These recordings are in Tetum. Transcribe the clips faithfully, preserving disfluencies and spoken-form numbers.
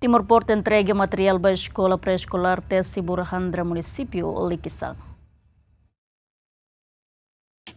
Timor Port entrega materiál ba eskola pré-eskolár Tesi Burahandra, munisípiu Likisá.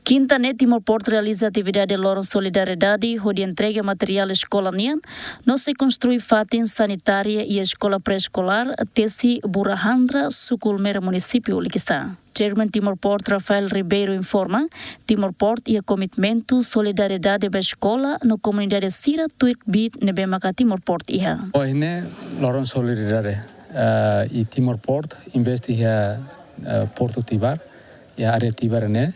Kinta ne'e Timor Port realiza atividade loron solidariedade hodi entrega materiál eskola nian, no sei konstrui fatin sanitária iha eskola pré-eskolár Tesi Burahandra, suku Ulmera, munisípiu Likisá. Chairman Timor Port, Rafael Ribeiro, informa, Timor Port iha komitmentu solidariedade ba eskola no komunidade sira tuir kbiit ne'ebé maka Timor Port iha. Ohin ne'e loron solidariedade, eh, i Timor Port investe iha, eh, Portu Tibar, iha área Tibar ne'e,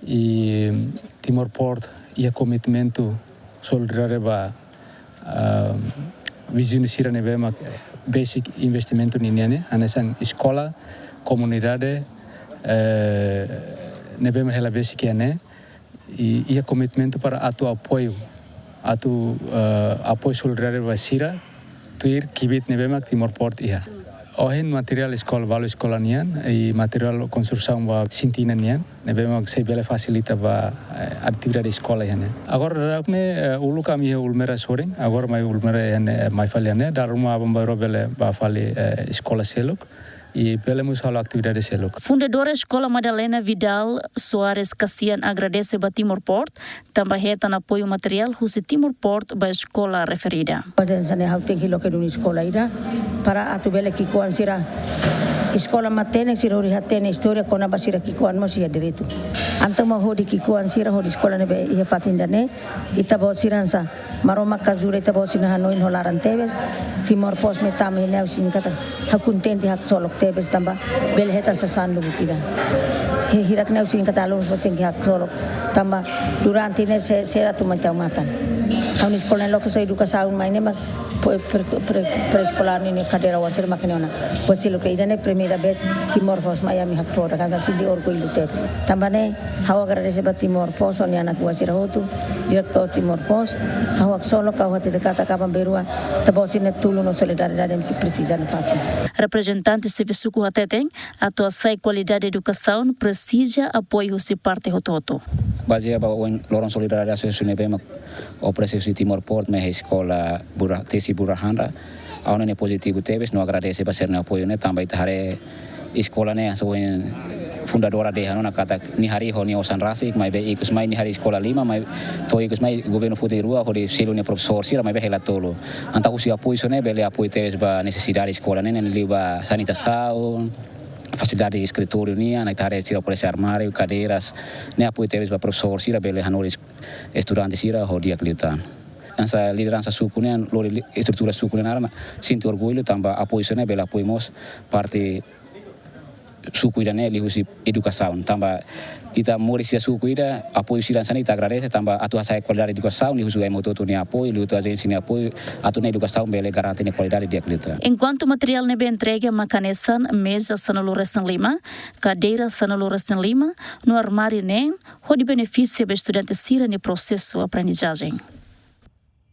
i Timor Port iha komitmentu solidariedade ba, ah, viziñu sira ne'ebé mak besik investimentu ninian ne'e, hanesan eskola, komunidade, eh, ne'ebé mak hela besik iha ne'e, i iha komitmentu para atu apoiu, atu, eh, apoiu solidariedade ba sira, tuir kbiit ne'ebé mak Timor Port iha. Ohin materiál eskola, balu eskola nian, i materiál konstrusaun ba sintina nian, ne'ebé mak sei bele fasilita ba, eh, atividade eskola iha ne'e. Agora daudaun ne'e, eh, uluk ami iha Ulmera sorin, agora mai Ulmera iha ne'e, eh, mai fali iha ne'e, dala ruma aban-bainrua bele bá fali, eh, eskola seluk, i bele mós halo atividade seluk. Fundadora Eskola Madalena Vidal Soares Kasian agradese ba Timor Port, tanba hetan apoiu materiál husi Timor Port ba eskola referida. Pada hanesan ne'e ha'u tenke loke duni eskola ida, para atu bele ki'ikoan sira eskola matenek sira hodi hatene istória kona-ba sira ki'ikoan mós iha direitu. Entaun mak hodi ki'ikoan sira hodi eskola ne'ebé iha fatin ida-ne'e, ita-boot sira hanesan Maromak ajuda ita-boot sira hanoin ho laran tebes, Timor Post mai tama iha ne'e ha'u sente katak ha'u kontente haksolok tebes tanba bele hetan sasán lubuk ida. He hirak ne'e ha'u sente katak alun ha'u tenke haksolok tanba durante ne'e se, sira atu mai tau matan. Ha'u-nia eskola ne'e loke só edukasaun mai ne'e mak pre, pre, pre, pré-eskolár ninia kadeira-oan sira mak ne'e ona. Buat seluk ida-ne'e primeira vez Timor Post mai ami hakfodak, ha'u sente orgullu tebes. Tanba ne'e ha'u agradese ba Timor Post ho nia anak-buah sira hotu, diretór Timor Post, ha'u haksolok, ha'u hatete katak aban-bainrua ita-boot sira-nia tulun no solidariedade mós sei presiza iha fatin. Reprezentante xefe suku hateten, atu hasa'e kualidade edukasaun presiza apoiu husi parte hotu-hotu. Bazeia ba ohin loron solidariedade husi ne'ebé mak oferese husi Timor Port mai eskola Bura, Tesi Burahandra. Ha'u hanoin ne'e pozitivu tebes no agradese ba sira-nia apoiu ne'e tanba ita haree eskola ne'e hanesan ohin fundadora dehan ona katak nia harii ho nia osan rasik, maibé ikus mai nia harii eskola lima, mai to'o ikus mai governu foti rua hodi selu nia profesór sira maibé hela tolu. Entaun husi apoiu sira-ne'e bele apoiu tebes ba nesesidade eskola ne'e, ne'e liu ba sanitasaun, fasilidade eskritóriu nian, ita haree sira oferese armáriu, kadeiras, ne'e apoiu tebes ba profesór sira bele hanorin estudante sira ho di'ak liután. Hanesan lideransa suku nian, lori li-, estrutura suku nian naran, sente orgullu tanba apoiu sira-ne'e bele apoiu mós parte suku ida-ne'e liuhusi edukasaun. Tanba ita moris iha suku ida, apoiu sira hanesan ne'e ita agradese tanba atu hasa'e kualidade edukasaun liuhusi M O T nia apoiu, liuhusi ajénsia nia apoiu, atu nune'e edukasaun bele garante nia kualidade di'ak liután. Enkuantu materiál ne'ebé entrega maka hanesan meza sanulu-resin-lima, kadeira sanulu-resin-lima, no armáriu neen, hodi benefisia ba estudante sira-nia prosesu aprendizajen.